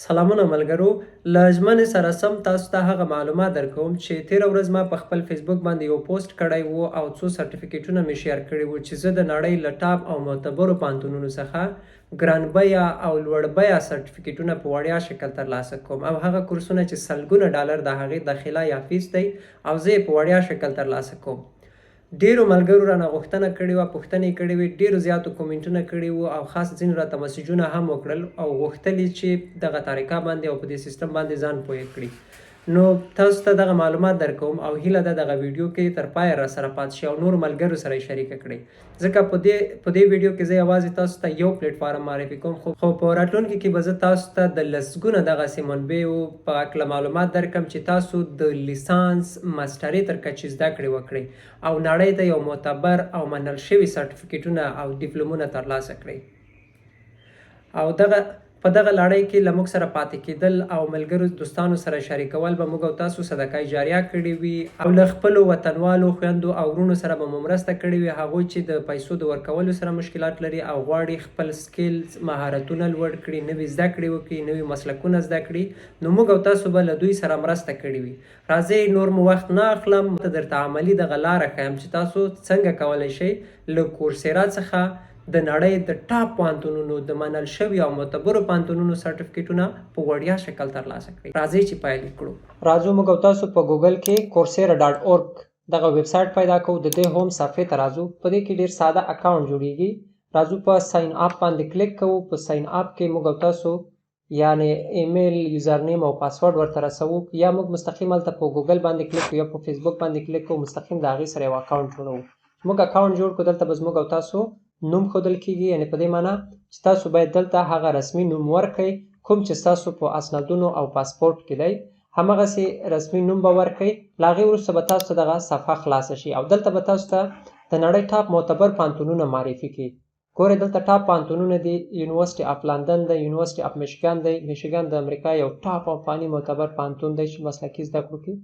سلامونه ملګرو، له ژمنې سره سم تاسو ته هغه معلومات درکوم چې تېره ورځ ما په خپل فیسبوک باندې یو پوسټ کړی وو او څو سرټیفیکیټونه مې شیر کړي وو چې زه د نړۍ له ټاپ او معتبرو پوهنتونونو څخه ګران بیه او لوړ بیه سرټیفیکیټونه په وړیا شکل ترلاسه کوم او هغه کورسونه چې سلګونه ډالر د هغې داخله یا فیس دی او زه یې په وړیا شکل ترلاسه کوم. ډېرو ملګرو رانه غوښتنه کړې وه، پوښتنې یې کړې وې، ډېرو زیاتو کومنټونه کړي وو او خاص ځینو راته مسیجونه هم وکړل او غوښتل یې چې دغه طریقه باندې او په دې سیستم باندې ځان پوه کړي. نو تاسو ته دغه معلومات درکوم او هیله ده دغه ویډیو کې تر پایه راسره پاتې شئ او نورو ملګرو سره یې شریکه کړئ، ځکه په دې په دې ویډیو کې زه یوازې تاسو ته یو پلیټ فارم معرفي کوم، خو په راتلونکي کې به زه تاسو ته د لسګونه دغسې منبعو په هکله معلومات درکړم چې تاسو د لیسانس، ماسټرۍ تر کچې زده کړې وکړئ او نړۍ ته یو معتبر او منل شوي سرټیفیکیټونه او دیپلومونه ترلاسه کړئ. او دغه په دغه لړۍ کې له موږ سره پاتې کېدل او ملګرو دوستانو سره شریکول به موږ او تاسو صدقه جاریه کړې وي او له خپلو وطنوالو خویندو او وروڼو سره به مو مرسته کړې وي، هغوی چې د پیسو د ورکولو سره مشکلات لري او غواړي خپل سکیلز، مهارتونه، لوړ کړي، نوي زده کړې وکړي، نوي مسلکونه زده کړي، نو موږ او تاسو به له دوی سره مرسته کړې وي. راځئ نور مو وخت نه اخلم، ته درته عملي دغه لاره ښیم چې تاسو څنګه کولی شئ له کورسیرا څخه د نړۍ د ټاپ پوهنتونونو د منل شویو او معتبرو پوهنتونونو سرټیفکیټونه په وړیا شکل ترلاسه کړئ. راځئ چې پیل یې کړو. راځو موږ او تاسو په ګوګل کې کورسیرا ډاټ اورګ دغه ویب سایټ پیدا کوو، د دې هوم صفحې ته راځو، په دې کې ډیر ساده اکاونټ جوړیږي. راځو په ساین اپ باندې کلیک کوو، په ساین اپ کې موږ او تاسو یعنی ایمیل، یوزرنیم او پاسورډ ورته رسوو، یا موږ مستقیم هلته په ګوګل باندې کلیک کوو یا په فیسبوک باندې کلیک کوو، مستقیم د هغې سره یو اکاونټ جوړوو. موږ اکاونټ جوړ کړو، دلته به زموږ او تاسو نوم ښودل کیږي، یعنی په دې معنی چې تاسو باید دلته هغه رسمي نوم ورکړئ کوم چې ستاسو په اسنادونو او پاسپورټ کې دی، همغسې رسمي نوم به ورکړئ. له هغې وروسته به تاسو ته دغه صفحه خلاصه شي او دلته به تاسو ته د نړۍ ټاپ معتبر پوهنتونونه معرفي کړي. ګورئ دلته ټاپ پوهنتونونه دي، یونیورسټي اف لندن دی، یونیورسټي اف میشیګان دی. میشیګان د امریکا یو ټاپ او فاني معتبر پوهنتون دی چې مسلکي زده کړو کې،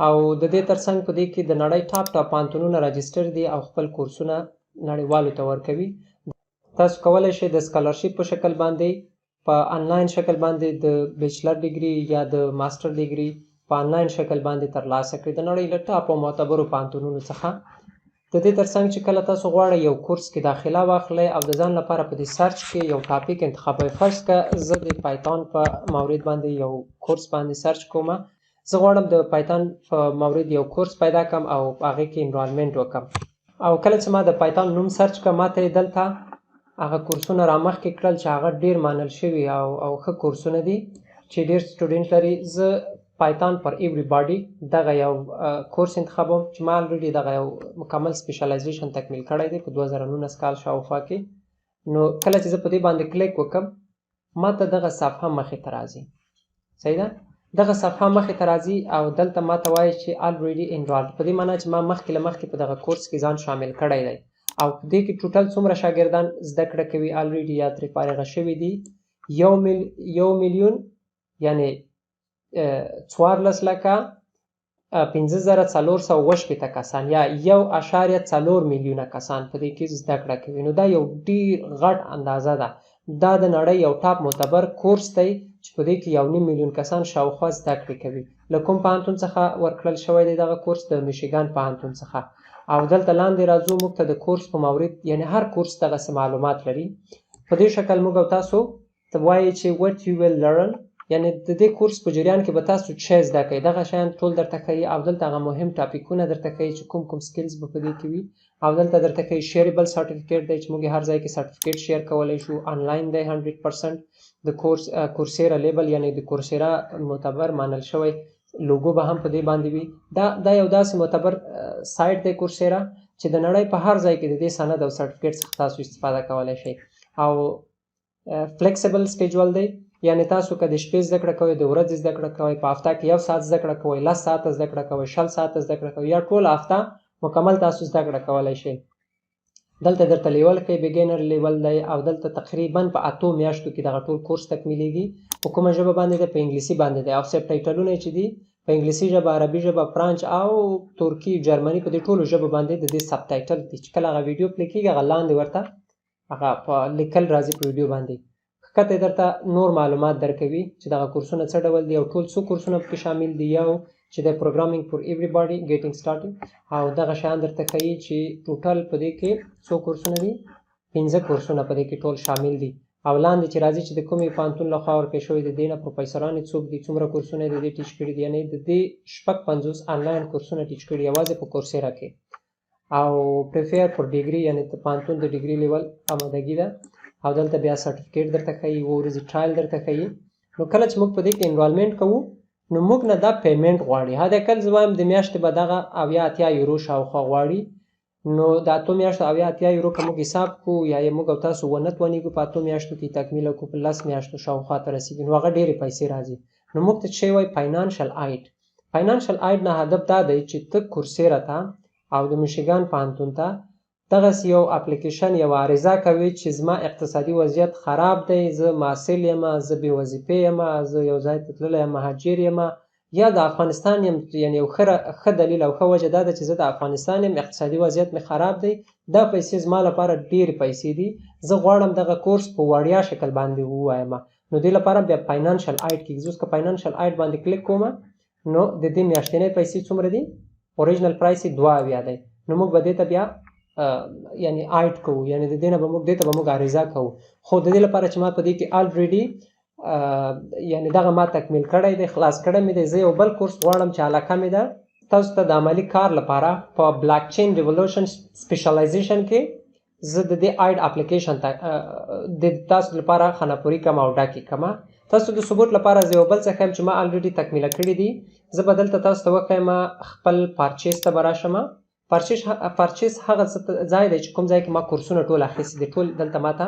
او د دې ترڅنګ په دې کې د نړۍ ټاپ ټاپ پوهنتونونه راجسټر دي او خپل کورسونه نړیوالو ته ورکوي. تاسو کولی شئ د سکالرشیپ په شکل باندې، په انلاین شکل باندې د بیچلر ډیګري یا د ماستر ډیګري په انلاین شکل باندې ترلاسه کړئ د نړۍ له ټاپ او معتبرو پوهنتونونو څخه. د دې ترڅنګ چې کله تاسو غواړئ یو کورس کې داخله واخلئ او د ځان لپاره په دې سرچ کې یو ټاپک انتخابوئ، فرض که زه د پایتون په مورد باندې یو کورس باندې سرچ کوم، زه غواړم د پایتون په مورد یو کورس پیدا کړم او په هغې کې انرولمنټ وکړم، او کله چې ما د پایتون نوم سرچ کړ، ما ته یې دلته هغه کورسونه رامخکې کړل چې هغه ډیر منل شوي او ښه کورسونه دي چې ډیر سټوډنټ لري. زه پایتون فار ایوری باډي دغه یو کورس انتخابوم چې ما الریډي دغه یو مکمل سپیشلایزیشن تکمیل کړی دی په 2019 کال شاوخوا کې. نو کله چې زه په دې باندې کلیک وکړم، ما ته دغه صفحه مخې ته راځي. صحیح ده، دغه صفحه مخې ته راځي او دلته ما ته وایي چې الریډي انرولډ، په دې معنی چې ما مخکې له مخکې په دغه کورس کې ځان شامل کړی دی. او په دې کې ټوټل څومره شاګردان زده کړه کوي الریډي یا ترې فارغه شوي دي؟ یو میلیون یعنی 14 لکه 5460 کسان یا 1.4 میلیونه کسان په دې کې زده کړه کوي. نو دا یو ډیر غټ اندازه ده. دا د نړۍ یو ټاپ معتبر کورس دی چې په دې کې 1.5 میلیون کسان شاوخوا زده کړې کوي. له کوم پوهنتون څخه ورکړل شوی دی دغه کورس؟ د میشیګان پوهنتون څخه. او دلته لاندې راځو، موږ ته د کورس په مورد یعنی هر کورس دغسې معلومات لري. په دې شکل موږ او تاسو ته وایي چې what you will learn، یعنی د دې کورس په جریان کې به تاسو څه زده کوئ، دغه شیان ټول درته ښیي. او دلته هغه مهم ټاپکونه درته ښیي چې کوم کوم سکیلز به په دې کې وي. او دلته درته ښیي شیریبل سرټیفیکیټ دی چې موږ هر ځای کې سرټیفیکیټ شیر کولی شو، انلاین دی 100%. د کورسیرا لیبل یعنی د کورسیرا معتبر منل شوی لوګو به هم په دې باندې وي. دا یو داسې معتبر سایټ دی کورسیرا چې د نړۍ په هر ځای کې د دې سند او سرټیفیکیټ څخه تاسو استفاده کولی شئ. او فلیکسیبل سکیجول دی، یعنی تاسو که د شپې زده کړه کوئ، د ورځې زده کړه کوئ، په هفته کې 1 ساعت زده کړه کوئ، 10 ساعته زده کړه کوئ، 20 ساعته زده کړه کوئ، یا ټوله هفته مکمل تاسو زده کړه کولی شئ. دلته درته لیول ښیي، بیګینر لیول دی. او دلته تقریبا په 8 میاشتو کې دغه ټول کورس تکمیلیږي. په کومه ژبه باندې دی؟ په انګلیسي باندې دی. او سب ټایټلونه چې دي په انګلیسي ژبه، عربي ژبه، فرانچ او ترکي، جرمني، په دې ټولو ژبو باندې د دې سب ټایټل دي چې کله هغه ویډیو پلی کیږي هغه لاندې ورته هغه په لیکل راځي په ویډیو باندې. ښکته درته نور معلومات درکوي چې دغه کورسونه څه ډول دي او ټول څو کورسونه پکې شامل دي. یو چې د programming for everybody getting started او دغه شیان درته ښیي چې total په دې کې څو کورسونه دي، 5 کورسونه په دې کې ټول شامل دي. او لاندې چې راځي چې د کومې پوهنتون لخوا ورکړی شوی، د دې نه پروفیسران یې څوک دي، څومره کورسونه یې د دې teach کړي دي، یعنې د دې 56 آنلاین کورسونه teach کړي یوازې په Coursera کې. او prepare for degree یعنې د پوهنتون د degree level آمادګي ده. او دلته بیا سرټیفیکیټ درته ښیي، 7 ورځې trial درته ښیي. نو کله چې موږ په دې کې enrollment کوو نو موږ نه دا payment غواړي، حد اقل زه وایم د میاشتې به دغه 70 80 یورو شاوخوا غواړي. نو د 8 میاشتو 70 80 یورو که موږ حساب کړو یا یې موږ او تاسو ونه توانېږو په 8 میاشتو کې تکمیله کړو، په 10 میاشتو شاوخوا ته رسېږي، نو هغه ډېرې پیسې راځي. نو موږ ته چې وایي financial aid، financial aid نه هدف دا دی چې ته Coursera ته او د میشیګان پوهنتون ته دغسې یو اپلیکیشن یوه عریضه کوي چې زما اقتصادي وضعیت خراب دی، زه محصل یم، زه بې وظیفې یم، زه یو ځای ته تللی یم، مهاجر یم، یا د افغانستان یم. یعنې یو ښه دلیل او ښه وجه دا ده چې زه د افغانستان یم، اقتصادي وضعیت مې خراب دی، دا پیسې زما لپاره ډېرې پیسې دي، زه غواړم دغه کورس په وړیا شکل باندې ووایم. نو دې لپاره بیا financial aid کېږي. زه اوس که financial aid باندې کلیک کوم نو د دې میاشتنۍ پیسې څومره دي، original price یې 72 دی. نو موږ به دې ته بیا یعنې aid کوو، یعنې د دې نه به موږ دې ته به موږ عریضه کوو. خو د دې لپاره چې ما په دې کې already یعنې دغه ما تکمیل کړی دی، خلاص کړی مې دی، زه یو بل کورس غواړم چې علاقه مې ده تاسو ته د عملي کار لپاره په blockchain revolution specialization کې زه د دې aid application ته د تاسو لپاره خانه پوري کوم او ډکې کوم. تاسو د ثبوت لپاره زه یو بل څه ښیم چې ما already تکمیله کړي دي. زه به دلته تاسو ته وښیم، خپل purchase ته به راشم. purchase هغه ځای دی چې کوم ځای کې ما کورسونه ټول اخیستي دي، ټول دلته ما ته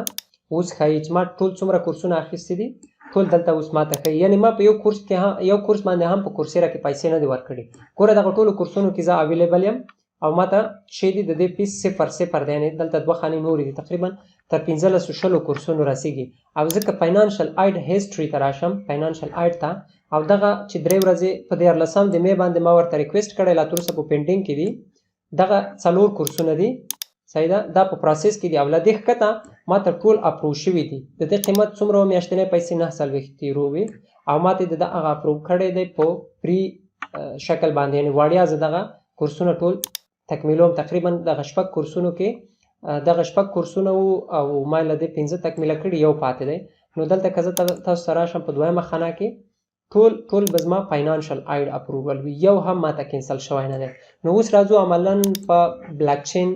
اوس ښیي چې ما ټول څومره کورسونه اخیستي دي، ټول دلته اوس ما ته ښیي. یعنې ما په یو کورس کې هم، یو کورس باندې هم په Coursera کې پیسې نه دي ورکړي. ګوره دغه ټولو کورسونو کې زه available یم او ما ته چې دي د دې fees 0 0 دی، یعنې دلته 2 خانې نورې دي، تقریبا تر 15 20 کورسونو رسېږي. او زه که financial aid history ته راشم، financial aid ته، او دغه چې 3 ورځې په 13 د می باندې ما ورته request کړی، لا تر اوسه په pending کې دي، دغه 4 کورسونه دي، صحیح ده، دا په process کې دي او له دې ښکته ما ته ټول approve شوي دي. د دې قیمت څومره و؟ میاشتنۍ پیسې 49 یورو وي او ما ته د هغه approve کړی دی په free شکل باندې، یعنې وړیا زه دغه کورسونه ټول تکمیلوم. تقریبا دغه 6 کورسونو کې دغه 6 کورسونه وو او ما له دې 5 تکمیله کړي، یو پاتې دی. نو دلته که زه تاسو ته راشم په دویمه خانه کې ټول به زما financial aid approval وي، یو هم ماته cancel شوی نه دی. نو اوس راځو عملا په blockchain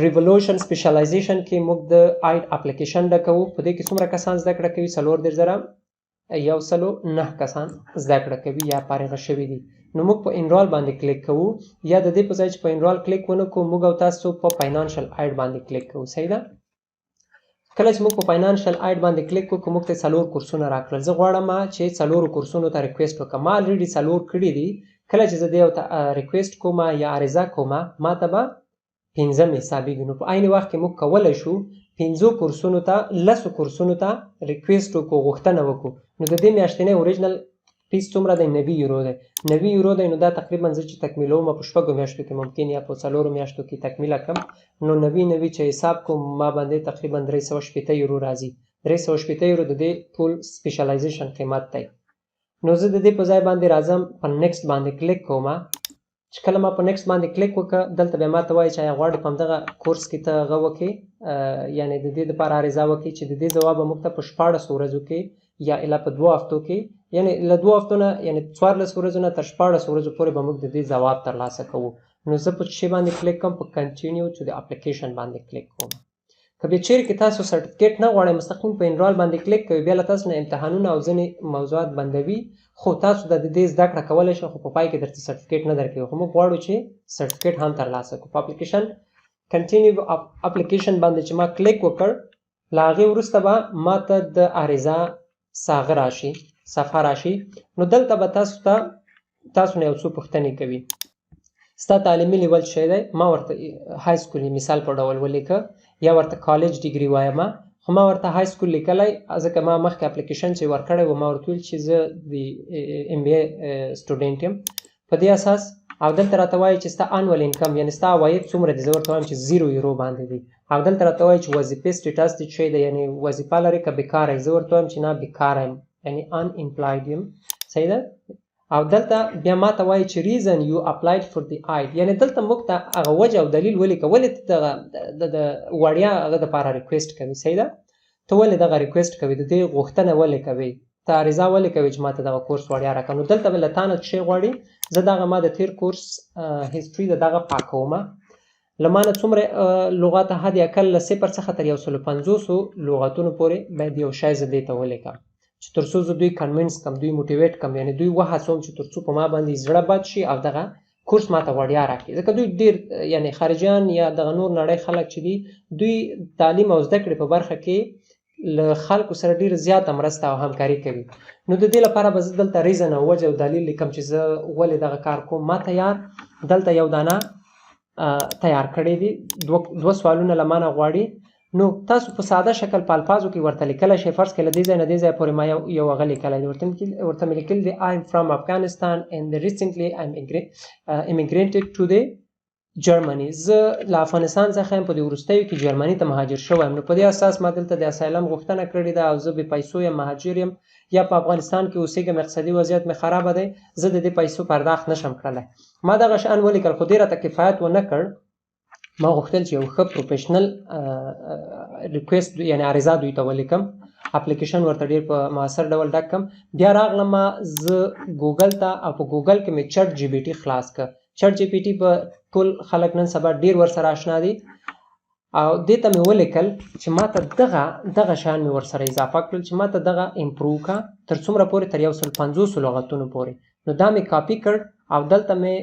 revolution specialization کې موږ د aid application ډکوو. په دې کې څومره کسان زده کړه کوي؟ 34,109 کسان زده کړه کوي یا فارغه شوي دي. نو موږ په enroll باندې کلیک کوو، یا د دې په ځای چې په enroll کلیک ونه کوو، موږ او تاسو په financial aid باندې کلیک کوو. صحیح ده. کله چې موږ په financial aid باندې کلیک وکړو، موږ ته 4 کورسونه راکړل. زه غواړم چې 4 کورسونو ته request وکړم. ما already 4 کړي دي. کله چې زه دې یو ته request کوم یا عریضه کوم، ما ته به 5 حسابېږي. نو په عین وخت کې موږ کولی شو 5 کورسونو ته، 10 کورسونو ته request وکړو، غوښتنه وکړو. نو د دې میاشتنۍ original fees څومره دی؟ 90 یورو دی. 90 یورو دی. نو دا تقریبا زه چې تکمیلوم په 6 میاشتو کې ممکن یا په 4 میاشتو کې تکمیله کړم، نو 90 90 چې حساب کوم ما باندې تقریبا 360 یورو راځي. 360 یورو د دې ټول specialization قیمت دی. نو زه د دې په ځای باندې راځم، په next باندې کلیک کوم. چې کله ما په next باندې کلیک وکړ، دلته بیا ما ته وایي چې آیا غواړې په همدغه کورس کې ته هغه وکړې، یعنې د دې دپاره عریضه وکړې، چې د دې ځواب به موږ ته په 16 ورځو کې یا الا په 2 هفتو کې، یعنې له 2 هفتو نه، یعنې 14 ورځو نه تر 16 ورځو پورې به موږ د دې ځواب ترلاسه کوو. نو زه په څه باندې کلیک کوم؟ په continue to the application باندې کلیک کوم. که بیا چیرې کې تاسو سرټیفیکیټ نه غواړئ، مستقیم په enroll باندې کلیک کوئ، بیا له تاسو نه امتحانونه او ځینې موضوعات بندوي، خو تاسو د دې زده کړه کولی شئ، خو په پای کې درته سرټیفیکیټ نه درکوي. خو موږ غواړو چې سرټیفیکیټ هم ترلاسه کړو. په application continue application باندې چې ما کلیک وکړ، له هغې وروسته به ما ته د عریضه ساغه راشي، صفحه راشي. نو دلته به تاسو ته تاسو نه یو څو پوښتنې کوي. ستا تعلیمي level څه دی؟ ما ورته high school مثال په ډول ولیکه، یا ورته college degree وایم، خو ما ورته high school لیکلی ځکه ما مخکې اپلیکیشن چې ورکړی و، ما ورته ویل چې زه د MBA student یم. په دې اساس او دلته راته وایي چې ستا annual income، یعنې ستا عواید څومره دي؟ زه ورته وایم چې 0 یورو باندې دي. او دلته راته وایي چې وظیفې status دې څه دی، یعنې وظیفه لرې که بیکاره یې؟ زه ورته وایم چې نه، بیکاره یم، یعنې unemployed یم، صحیح ده. او دلته بیا ما ته وایي چې reason you applied for the aid، یعنې دلته موږ ته هغه وجه او دلیل ولیکه، ولې ته دغه د وړیا هغه دپاره request کوي، صحیح ده. ته ولې دغه request کوي، د دې غوښتنه ولې کوي، ته عریضه ولې کوي چې ما ته دغه کورس وړیا راکړه؟ نو دلته به له تا نه څه غواړي؟ زه دغه ما د تیر کورس history د دغه پاکوم. له ما نه څومره لغات، حد اقل له 0 څخه تر 150 لغتونو پورې باید یو شی زه دې ته ولیکم چې تر څو زه دوی convince کم، دوی motivate کم، یعنی دوی وهڅوم چې تر څو په ما باندې زړه بد شي او دغه کورس ما ته وړیا راکړي. ځکه دوی ډیر، یعنی خارجیان یا دغه نور نړۍ خلک چې دي، دوی تعلیم او زده کړې په برخه کې له خلکو سره ډیر زیاته مرسته او همکاري کوي. نو د دې لپاره به زه دلته reason او وجه او دلیل لیکم چې زه ولې دغه کار کوم. ما تیار دلته یو دانه تیار کړی دي، دوه سوالونه له مانه غواړي. نو تاسو په ساده شکل په الفاظو کې ورته لیکلی شئ. فرض کړئ له دې ځای نه دې ځای پورې ما یو هغه لیکلی دی، ورته مې لیکلي دي: I am from Afghanistan and recently I'm immigrated to the Germany. زه له افغانستان څخه یم، په دې وروستیو کې جرمني ته مهاجر شوی یم. نو په دې اساس ما دلته د asylum غوښتنه کړې ده او زه بې پیسو یم، مهاجر یم یا په افغانستان کې اوسېږم، اقتصادي وضعیت مې خرابه دی، زه د دې پیسو پرداخت نشم کړلی. ما دغه شیان ولیکل، خو دې راته کفایت ونه کړ. ما غوښتل چې یو ښه professional request، یعنی عریضه دوی ته ولیکم، اپلیکیشن ورته ډیر په موثر ډول ډک کم. بیا راغلم زه ګوګل ته او په ګوګل کې مې ChatGPT خلاص کړ. ChatGPT په ټول خلک نن سبا ډیر ورسره آشنا دي. او دې ته مې ولیکل چې ما ته دغه دغه شیان مې ورسره اضافه کړل چې ما ته دغه improve کا تر څومره پورې؟ تر 150 لغتونو پورې. نو دا مې کاپي کړ او دلته مې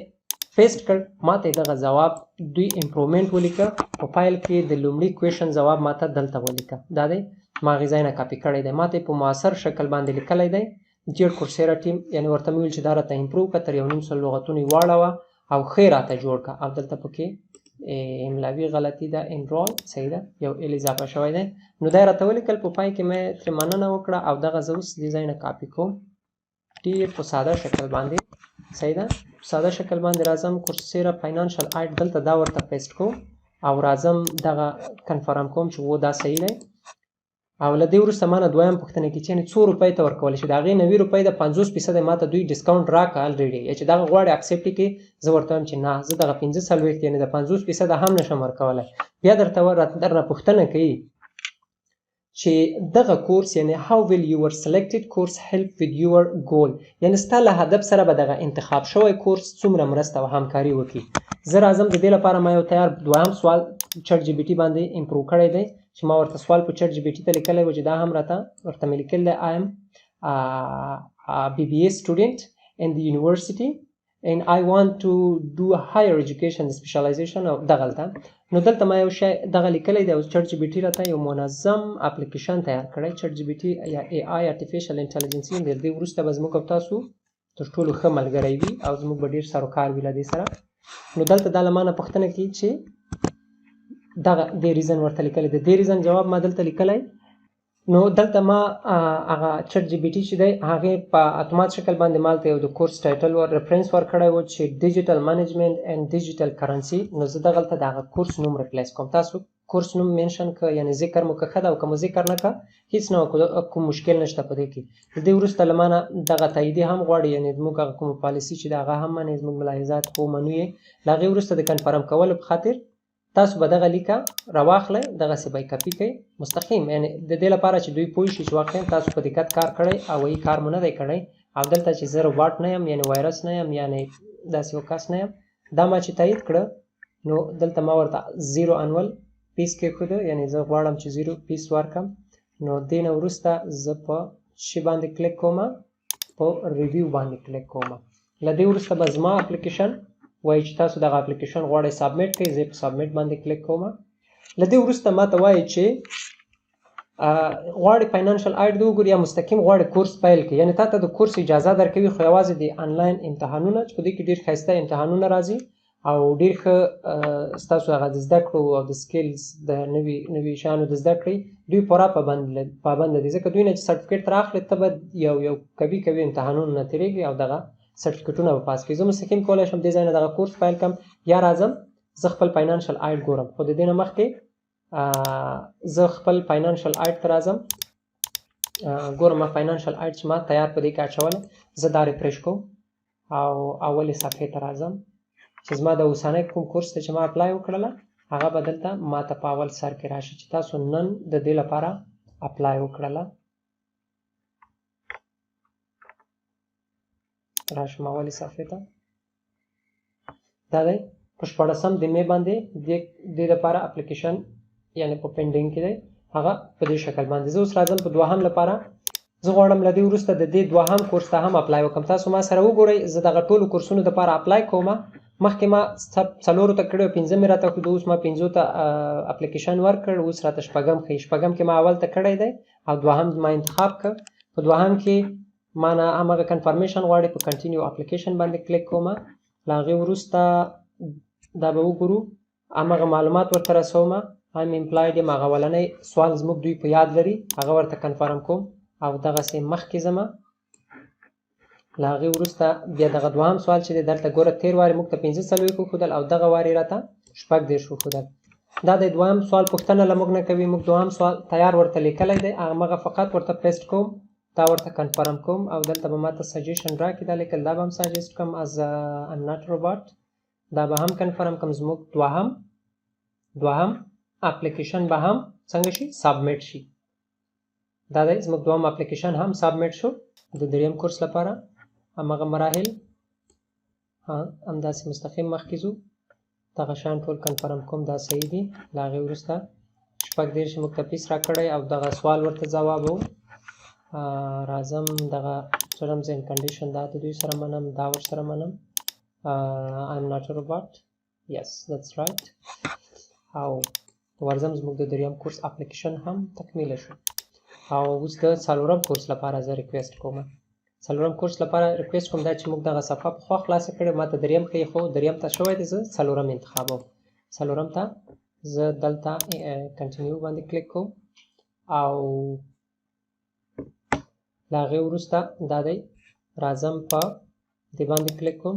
paste کړ. ما ته دغه ځواب دوی improvement ولیکه. په فایل کې د لومړي question ځواب ما ته دلته ولیکه. دا دی، ما هغې ځای نه کاپي کړی دی، ما ته په موثر شکل باندې لیکلی دی. Dear Coursera team، یعنی ورته مې ویل چې دا راته improve که، تر 150 لغتونو یې واړوه او ښه راته جوړ که. او دلته پکې املاوي غلطي ده، enroll، صحیح ده، یو L اضافه شوی دی. نو دا راته ولیکل. په پای کې مې ترې مننه وکړه او دغه زه اوس دې ځای نه کاپي کوم ډیر په ساده شکل باندې، صحیح ده. په ساده شکل باندې راځم Coursera financial aid، دلته دا ورته paste کوم او راځم دغه confirm کوم چې و دا صحیح دی. او له دې وروسته ما نه دویم پوښتنه کې چې څو روپۍ ته ورکول شي؟ د هغې 90 روپۍ د 50% ما ته دوی discount راکړه already، چې دغه غواړي accept کړي. زه ورته وایم چې نه، زه دغه 45، یعنې د 50% هم نشم ورکولی. بیا درته درنه پوښتنه کوي چې دغه کورس، یعنی how will your selected course help with your goal، یعنی ستا له هدف سره به دغه انتخاب شوی کورس څومره مرسته او همکاري وکړي؟ زه راځم، د دې لپاره ما یو تیار دویم سوال ChatGPT باندې improve کړی دی چې ما ورته سوال په ChatGPT ته لیکلی و چې دا هم راته ورته مې لیکلی دی: I am a BBA student in the university and I want to do a higher education specialization. او دغلته نو دلته ما یو شی دغه لیکلی دی او ChatGPT راته یو منظم اپلیکیشن تیار کړی. ChatGPT یا AI، artificial intelligence، د دې وروسته به زموږ او تاسو تر ټولو ښه ملګری وي او زموږ به ډیر سروکار وي له دې سره. نو دلته دا له ما نه پوښتنه کوي چې دغه د reason ورته لیکلی، د دې reason جواب ما دلته لیکلی. نو دلته ما هغه ChatGPT چې دی، هغې په اتومات شکل باندې مالته یو د کورس title ور reference ورکړی و چې digital management and digital currency. نو زه دغلته د هغه کورس نوم replace کوم. تاسو کورس نوم mention که، یعنی ذکر مو که ښه ده او که مو ذکر نه که هیڅ نه کوم مشکل نشته په دې کې. د دې وروسته له مانه دغه تاییدي هم غواړي، یعنی زموږ هغه کومه پالیسي چې د هغه هم منې، زموږ ملاحظات خو منو یې. له هغې وروسته د confirm کولو په خاطر تاسو به دغه لیکه راواخلئ، دغسې به یې کپي کړئ مستقیم، یعنی د دې لپاره چې دوی پوه شي چې واقعا تاسو په دقت کار کړی او ای کار مو نه دی کړی. او دلته چې زه روباټ نه یم، یعنی وایرس نه یم، یعنی داسې یو کس نه یم. دا ما چې تایید کړه، نو دلته ما ورته zero annual fees کېښوده، یعنی زه غواړم چې zero fees ورکړم. نو دې نه وروسته زه په شي باندې کلیک کوم؟ په review باندې کلیک کوم. له دې وروسته به زما اپلیکیشن وایي چې تاسو دغه اپلیکیشن غواړئ submit کړئ. زه په submit باندې کلیک کوم. له دې وروسته ما ته وایي چې غواړي financial aid دی وګوري یا مستقیم غواړي کورس پیل کړي؟ یعنی تا ته د کورس اجازه درکوي، خو یوازې د انلاین امتحانونه چې په دې کې ډیر ښایسته امتحانونه راځي او ډیر ښه ستاسو هغه د زده کړو او د skills د نوي نوي شیانو د زده کړې دوی پوره پابند دي، ځکه دوی نه چې سرټیفیکیټ تر اخلي، ته به یو یو قوي قوي امتحانونه نه تېرېږي او دغه سرټیفیکټونه به پاس کړي. زه مستقیم کولی شم دې ځای نه دغه کورس پیل کړم، یا راځم زه خپل financial aid ګورم. خو د دې نه مخکې زه خپل financial aid ته راځم، ګورم ما financial aid چې ما تیار په دې کې اچولی، زه دا refresh کوم او اولې صفحې ته راځم چې زما د اوسنی کوم کورس ته چې ما apply وکړله هغه به دلته ما ته په اول سر کې راشي چې تاسو نن د دې لپاره apply وکړله. راشم اولې صفحې ته، دا دی په 16 د می باندې دې لپاره اپلیکیشن یعنی په pending کې دی، هغه په دې شکل باندې. زه اوس راځم په دوهم لپاره، زه غواړم له دې وروسته د دې دوهم کورس ته هم apply وکړم. تاسو ما سره وګورئ، زه دغه ټولو کورسونو دپاره apply کوم. مخکې ما څلورو ته کړی، پنځه مې راته ښوده، اوس ما پنځو ته اپلیکیشن ورکړ، اوس راته شپږم ښیي. شپږم کې ما اول ته کړی دی او دوهم ما انتخاب کړ. په دوهم کې ما نه هماغه confirmation غواړي، په continue application باندې کلیک کوم. له هغې وروسته دا به وګورو، هماغه معلومات ورته رسوم. I'm employed یم، هغه اولنی سوال زموږ دوی په یاد لري، هغه ورته confirm کوم او دغسې مخکې ځم. له هغې وروسته بیا دغه دوهم سوال چې دی دلته ګوره، تېر وارې موږ ته 45 وښودل او دغه وارې راته 36 وښودل. دا د دوهم سوال پوښتنه له موږ نه کوي، موږ دوهم سوال تیار ورته لیکلی دی، هماغه فقط ورته paste کوم، دا ورته confirm کوم او دلته به ماته سجیشن راکړي. دا لیکل دا به هم suggest کوم as I'm not robot، دا به هم confirm کوم. زموږ دوهم اپلیکیشن به هم څنګه شي، submit شي. دا دی زموږ دوهم اپلیکیشن هم submit شو. د دریم کورس لپاره هماغه مراحل همداسې مستقیم مخکې ځو، دغه شان ټول confirm کوم، دا صحیح دي. له هغې وروسته 36 موږ ته fees راکړی او دغه سوال ورته ځوابوم. راځم دغه terms and condition دا د دوی سره منم، دا ورسره منم. I'm not a robot, yes that's right. او ورځم زموږ د دریم کورس اپلیکیشن هم تکمیله شو. او اوس د څلورم کورس لپاره زه request کوم. څلورم کورس لپاره request کوم، دا چې موږ دغه صفحه پخوا خلاصه کړې، ما ته دریم ښیي، خو دریم ته شوی دی، زه څلورم انتخابوم. څلورم ته زه دلته continue باندې کلیک کوم او له هغې وروسته دا دی راځم په دې باندې کلیک کوم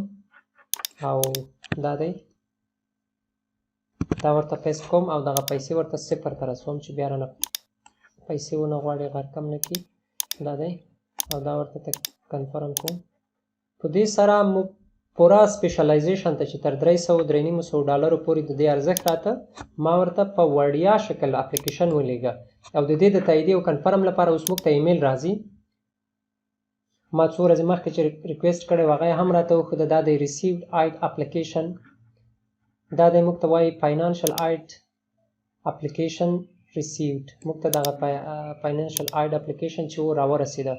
او دا دی دا ورته paste کوم او دغه پیسې ورته صفر ته رسوم چې بیا رانه پیسې ونه غواړي، غرکم نه کړي. دا دی او دا ورته confirm کوم. په دې سره موږ پوره specialization ته چې تر 300 350 ډالرو پورې د دې ارزښت راته، ما ورته په وړیا شکل اپلیکیشن ولیږه او د دې د تاییدې او confirm لپاره اوس موږ ته ایمیل راځي. ما څو ورځې مخکې چې request کړی و هغه یې هم راته وښوده. دا دی received aid application، دا دی موږ ته وایي financial aid application received. موږ ته دغه financial aid application چې و راورسېده،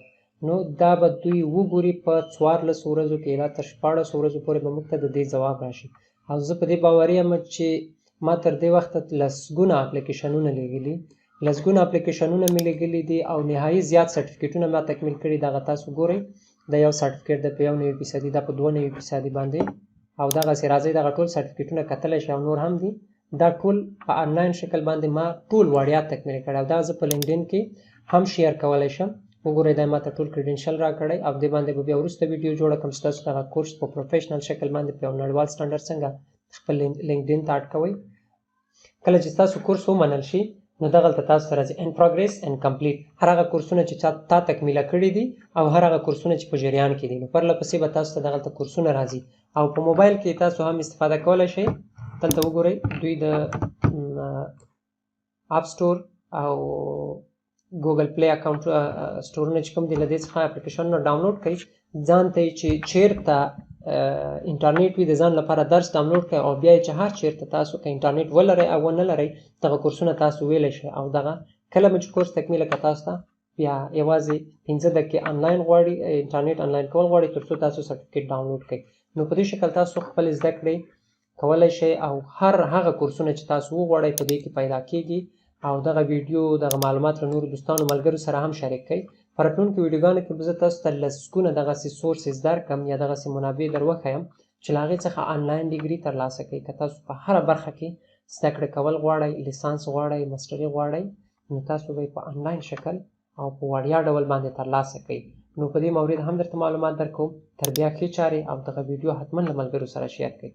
نو دا به دوی وګوري په 14 ورځو کې الی تر 16 ورځو پورې به موږ ته د دې ځواب راشي. او زه په دې باوري یم چې ما تر دې وخته لسګونه اپلیکیشنونه لیږلي، لسګونه اپلیکیشنونه مې لیږلي دي او نهایي زیات سرټیفیکیټونه ما تکمیل کړي. دغه تاسو ګورئ، دا یو سرټیفیکیټ د په 91 فیصدي، دا په 92 فیصدي باندې او دغسې راځئ. دغه ټول سرټیفیکیټونه کتلی شئ او نور هم دي. دا ټول په آنلاین شکل باندې ما ټول وړیا تکمیل کړی او دا زه په لینکډین کې هم share کولی شم. وګورئ، دا ماته ټول credential راکړی او دې باندې به بیا وروسته ویډیو جوړه کړم چې تاسو دغه کورس په professional شکل باندې په یو نړیوال سټنډرډ څنګه خپل لینکډین ته add کوئ. کله چې تاسو کورس ومنل شي نو دغلته تاسو ته راځي in progress and complete، هر هغه کورسونه چې تا تکمیله کړي دي او هر هغه کورسونه چې په جریان کې دي، نو پرله پسې به تاسو ته دغلته کورسونه راځي او په موبایل کې تاسو هم استفاده کولی شئ. دلته وګورئ، دوی د App Store او Google Play account سټورونه چې کوم دي، له دې څخه اپلیکیشنونه ډاونلوډ کړئ. ځان ته چې چیرته انټرنیټ وي د ځان لپاره درس ډاونلوډ کړئ او بیا چې هر چیرته تاسو که انټرنیټ ولرئ او ونه لرئ دغه کورسونه تاسو ویلی شئ. او دغه کله مو چې کورس تکمیله که تاسو ته بیا یوازې 5 دقیقې آنلاین غواړي، انټرنیټ آنلاین کول غواړي ترڅو تاسو سرټیفیکیټ ډاونلوډ کړئ. نو په دې شکل تاسو خپل زده کړې کولی شئ او هر هغه کورسونه چې تاسو وغواړئ په دې کې پیدا کیږي. او دغه ویډیو، دغه معلومات له نورو دوستانو ملګرو سره هم شریک کړئ. په راتلونکو ویډیوګانو کې به زه تاسو ته لسګونه دغسې sources درکړم یا دغسې منابع در وښیم چې له هغې څخه آنلاین degree ترلاسه کړئ. که تاسو په هره برخه کې زده کړې کول غواړئ، لیسانس غواړئ، ماسټري غواړئ، نو تاسو به یې په آنلاین شکل او په وړیا ډول باندې ترلاسه کړئ. نو په دې مورد هم درته معلومات درکوم. تر بیا ښې چارې، او دغه ویډیو حتما له ملګرو سره شیر کړئ.